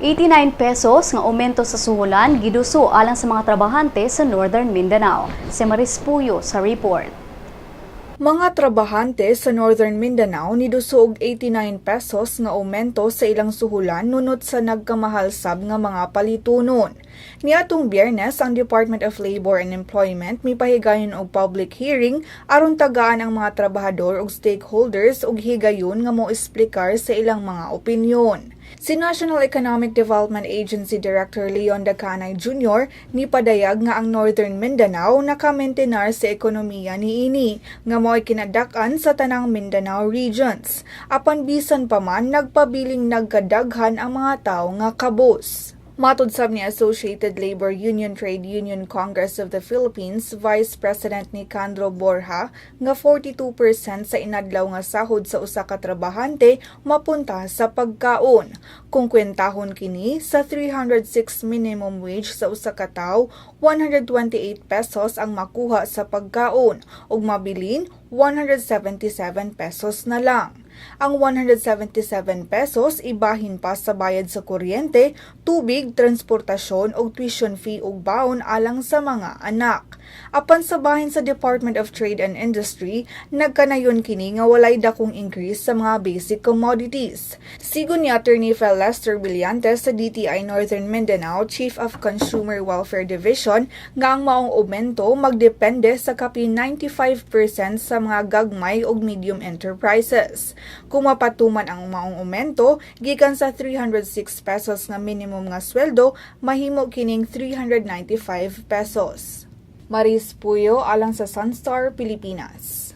89 pesos nga aumento sa suhulan giduso alang sa mga trabahante sa Northern Mindanao. Si Maris Puyo sa report. Mga trabahante sa Northern Mindanao niduso og 89 pesos nga aumento sa ilang suhulan nunot sa nagkamahal sab nga mga palitunon. Niadtong Biyernes, ang Department of Labor and Employment mipahigayon og public hearing aron tagaan ang mga trabahador ug stakeholders og higayon nga moesplikar sa ilang mga opinyon. Si National Economic Development Agency Director Leon Dacanay Jr. nipadayag nga ang Northern Mindanao nakamentenar sa ekonomiya niini nga mao'y kinadak-an sa tanang Mindanao regions. Apan bisan pa man, nagpabiling nagkadaghan ang mga tawo nga kabus. Matod sab ni Associated Labor Union Trade Union Congress of the Philippines Vice President Nicandro Borja nga 42% sa inadlaw nga sahod sa usa ka trabahante mapunta sa pagkaon. Kung kwentahon kini sa 306 minimum wage sa usa ka tawo, 128 pesos ang makuha sa pagkaon ug mabilin 177 pesos na lang. Ang 177 pesos ibahin pa sa bayad sa kuryente, tubig, transportasyon ug tuition fee ug baon alang sa mga anak. Apan sa bahin sa Department of Trade and Industry, nagkanayon kini nga walay dakong increase sa mga basic commodities. Sigon ni Attorney Phil Lester Brillantes sa DTI Northern Mindanao, Chief of Consumer Welfare Division, nga ang maong aumento magdepende sa kapin 95% sa mga gagmay ug medium enterprises. Kung mapatuman ang maong aumento, gikan sa 306 pesos nga minimum nga sweldo, mahimo kining 395 pesos. Maris Puyo alang sa Sunstar Pilipinas.